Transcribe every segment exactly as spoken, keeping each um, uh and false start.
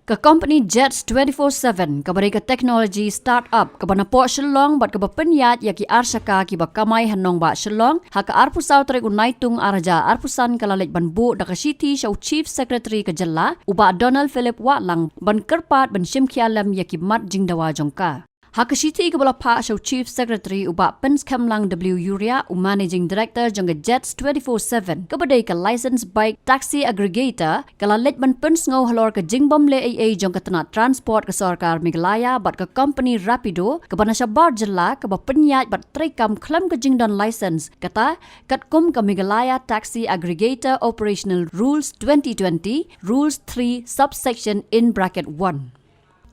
Ka company Jets twenty-four seven, kaba dei ka technology start-up kaba napoh Shillong bad kaba pynïaid ïa ki arshaka kiba kamai ha nongbah Shillong, ha ka arphew saw tarik u Naitung ar hajar arphew san, ka la leit ban buh da ka shithi sha u Chief Secretary ka jylla, u Bah Donald Philip Wahlang, ban kyrpad ban shimkhia lem ïa ki mat jingdawa jong ka. Ha ka shithi kaba la phah sha u Chief Secretary, u Bah Pynskhem Lang W Uriah, u Managing Director jong ka Jets twenty-four seven, kaba dei ka licensed bike taxi aggregator, ka la leit ban pynsngew halor ka jingbym leh ei ei jong ka tnat transport ka sorkar Meghalaya bad ka company Rapido, kaba na shabar jylla, kaba pynïaid bad treikam khlem ka jingdon license, kata katkum ka Meghalaya Taxi Aggregator Operational Rules twenty twenty, Rules three, subsection in bracket one.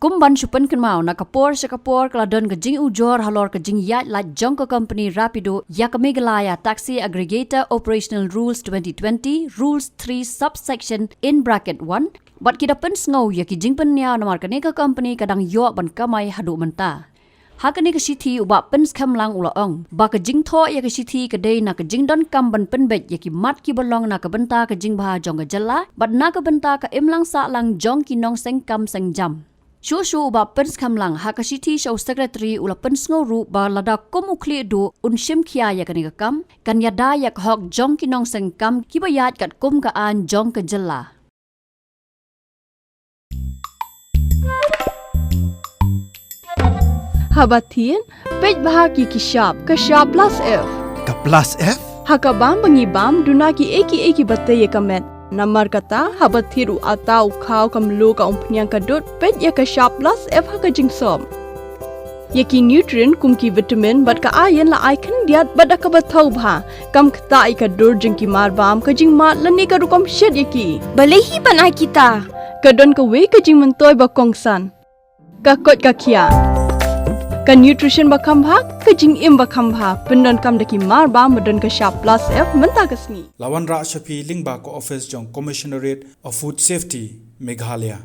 Kum ban shu pynkynmaw, na ka por sha ka por ka la don ka jingujor halor ka jingïaid lait jong ka company Rapido ïa ka Meghalaya Taxi Aggregator Operational Rules twenty twenty, Rules three, subsection in bracket one, bad ki da pynsngew ïa ki jingpynïaw namar kane ka company ka dang ïoh ban kamai haduh mynta. Ha kane ka shithi, u Bah Pynskhem Lang u la ong ba ka jingthoh ïa ka shithi ka dei na ka jingdonkam ban pynbeit ïa ki mat kiba long na ka bynta ka jingbha jong ka jylla bad na ka bynta ka imlang sahlang jong ki nongseng kam seng jam. Shuh shuh u Bah Pynskhem Lang, ha ka shithi sha u Secretary, u la pynsngew ruh ba lada kum u khlieh duh un shimkhia ïa kane ka kam, kan ïada ïa ka hok jong ki nongseng kam kiba ïaid katkum ka aiñ jong ka jylla. Haba thied, peit bha ki ki shap, ka shap plus F. Ka plus F? Ha ka bam ba ngi bam, duna ki ei ki ei kiba tei ïa ka met. Namar kata, haba thied u atta, u khaw, ka mluh, ka umphniang, ka dud, peit ïa ka shap plus F ha ka jingsop. Ïa ki nutrient kum ki vitamin bad ka iron la ai khyndiat bad da kaba thaw bha. Kam ktah ïa ka dur jong ki marbam, ka jingmad lane ka rukom shet ïa ki. Balei hi ban ai kita? Ka don kawei ka jingmyntoi ba kongsan. Ka koit ka khiah. Ka nutrition ba kham bha, ka jingim ba kham bha. Pyndonkam da ki marbam ba don ka shap plus F mynta ka sngi. La wanrah sha phi lyngba ka office jong Commissionerate of Food Safety, Meghalaya.